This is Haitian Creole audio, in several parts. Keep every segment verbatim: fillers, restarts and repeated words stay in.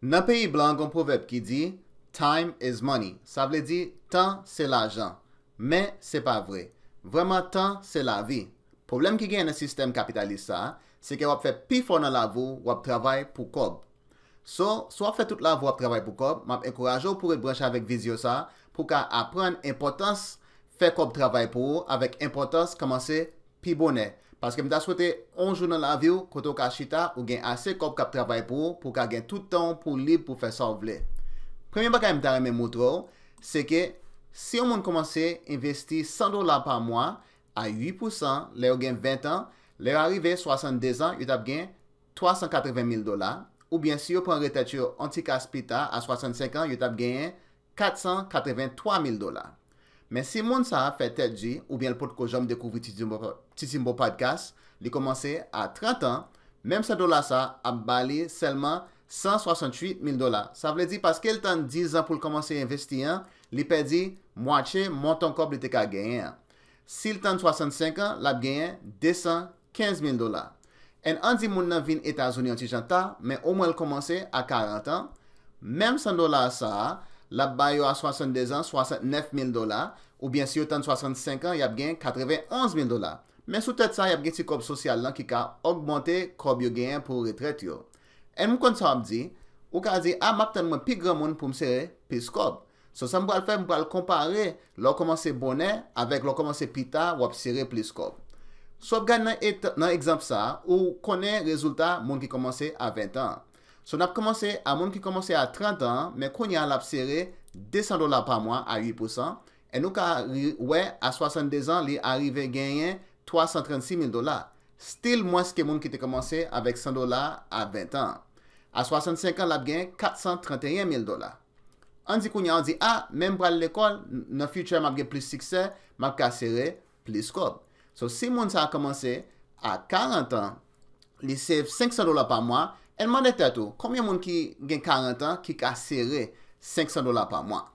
Nan peyi blan, gen yon pwovèb ki di, "Time is money." Sa vle di, tan se lajan. Men, se pa vre. Vrèman, tan se lavi. Pwoblèm ki genyen nan sistèm kapitalis sa a, se ke w ap fè pifò nan lavi w, w ap travay pou kòb. So, si w ap fè tout lavi w ap travay pou kòb, m ap ankouraje w pou w ret branche avèk videyo sa a, pou w ka aprann enpòtans fè kòb travay pou ou, avèk enpòtans kòmanse pi bonè. Paske m ta swete yon jou nan lavi w, kote w ka chita, ou gen ase kòb k ap travay pou ou, pou w ka gen tout tan w pou w lib pou w fè sa w vle. Premye bagay m ta renmen montre w, se ke si yon moun kòmanse envesti san dola pa mwa a uit pousan, lè yo gen ven an, lè yo arive swasanndezan, yo t ap gen twa san katreven mil dola, oubyen si yo pran retrèt yo yon ti kas pita a swasannsenk an, yo t ap genyen kat san katreven twa mil dola. Men si moun sa a fè tèt di, oubyen l potko janm dekouvri Titimbo, Titimbo Podcast, li kòmanse a trant an, menm san dola sa ap ba li sèlman san swasanntuit mil dola. Sa vle di, paske l tann diz an pou l kòmanse envesti an, li pèdi mwatye montan kòb li te ka genyen an. Si l tann swasannsenk an, l ap genyen de san kenz mil dola. And ann di moun nan vin Etazini yon ti jan ta, men omwen l kòmanse a karant an. Menm san dola sa a, l ap ba yo a swasannde zan, swasantnèf mil dola, oubyen si yo tann swasannsenk an, y ap gen katrevenonz mil dola. Men sou tèt sa, y ap gen ti kòb sosyal lan ki ka ogmante kòb yo genyen pou retrèt yo. And m konn sa w ap di, ou ka di, "A, m ap tann mwen pi granmoun pou m sere plis kòb." So, sa m pral fè, m pral konpare lè w kòmanse bonè avèk lè w kòmanse pita, w ap sere plis kòb. So, w ap gade nan, et- nan egzanp sa a, ou konnen rezilta moun ki kòmanse a ven an. So, n ap kòmanse a moun ki kòmanse a trant an, men kounye a l ap sere de san dola pa mwa a uit pousan. E nou ka ri- wè, a swasannde zan, li arive genyen twa san trannsis mil dola. Still mwens ke moun ki te kòmanse avèk san dola a ven an. A swasannsenk an, l ap gen kat san tranteyen mil dola. Ann di kounye a, w di, "A, men m pral lekòl, n- nan future m ap gen plis siksè, m ap ka sere plis kòb." So, si moun sa a kòmanse a karant an, li save senk san dola pa mwa, and mande tèt ou, konbyen moun ki gen karant an ki ka sere senk san dola pa mwa?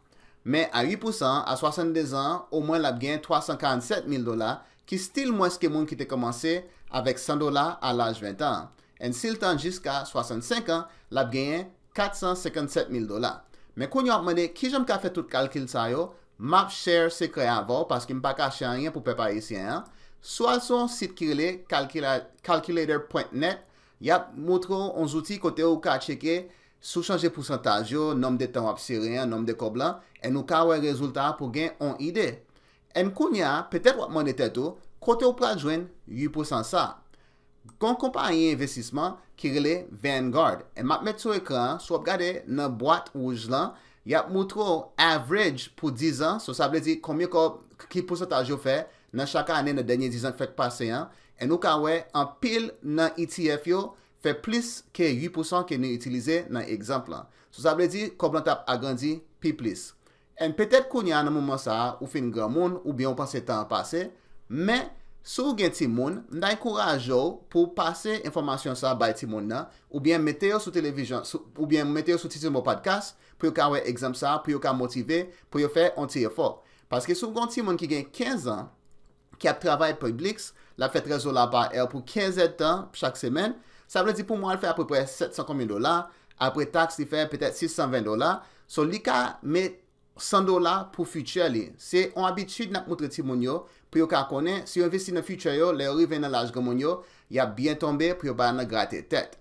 Men a uit pousan, a swasannde zan, omwen l ap gen twa san karannsèt mil dola, ki still mwens ke moun ki te kòmanse avèk san dola a laj ven an. And si l tann jiska swasannsenk an, l ap genyen kat san senkannsèt mil dola. Men kounye a w ap mande, "Kijan m ka fè tout kalkil sa yo?" M ap share sekrè avè w, paske m pa kache anyen pou pèp ayisyen an. Si w al sou yon sit ki rele calcula- calculator point net, y ap montre w yon zouti kote ou ka tcheke si w chanje pousantaj yo, nonb de tan w ap sere an, nonb de kòb lan, and ou ka wè rezilta a pou gen yon ide. And kounye a, petèt w ap mande tèt ou, kote w pral jwenn uit pousan sa? Gon konpayi envestisman ki rele Vanguard. E m ap met sou ekran an, si w ap gade nan bwat wouj lan, y ap montre w average pou diz an, so sa vle di konbyen kòb, ki pousantaj yo fè nan chak ane nan dènye diz an k fèk pase an. E nou ka wè anpil nan E T F yo fè plis ke uit pousan ke nou itilize nan egzanp lan. So sa vle di kòb lan t ap agrandi pi plis. And petèt kounye a nan moman sa a, ou fin granmoun, oubyen ou panse tan an pase, men si w gen timoun, m ta ankouraje w pou w pase enfòmasyon sa a bay timoun nan, oubyen mete yo sou televizyon, sou- oubyen mete yo sou Titimbo Podcast, pou yo ka wè egzanp sa a, pou yo ka motive, pou yo fè yon ti efò. Paske si w gen yon timoun ki gen kenz an, ki ap travay Publix, l ap fè trèz dola pa è pou kenz èdtan chak semèn, sa vle di pou mwa l fè apeprè sèt san konbyen dola, apre taks li fè petèt sis san ven dola, so li ka met san dola pou future li. Se yon abitid n ap montre timoun yo, pou yo ka konnen, si yo envesti nan future yo, lè yo rive nan laj granmoun yo, y ap byen tonbe pou yo pa nan grate tèt.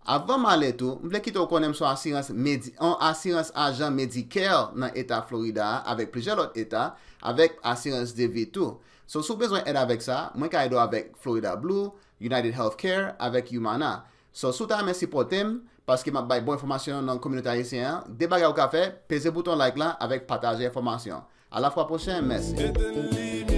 Avan m ale tou, m vle kite w konnen m se yon asirans medi- yon asirans ajan Medicare nan eta Florida a, avèk plizyè lòt eta, avèk asirans de vi tou. So, si w bezwen èd avèk sa, mwen ka ede w avèk Florida Blue, United Healthcare, avèk Humana. So, si w ta renmen sipòte m, paske m ap bay bon enfòmasyon nan kominote ayisyen an, de bagay ou ka fè, peze bouton like la avèk pataje enfòmasyon. A la fwa pwochen, mèsi.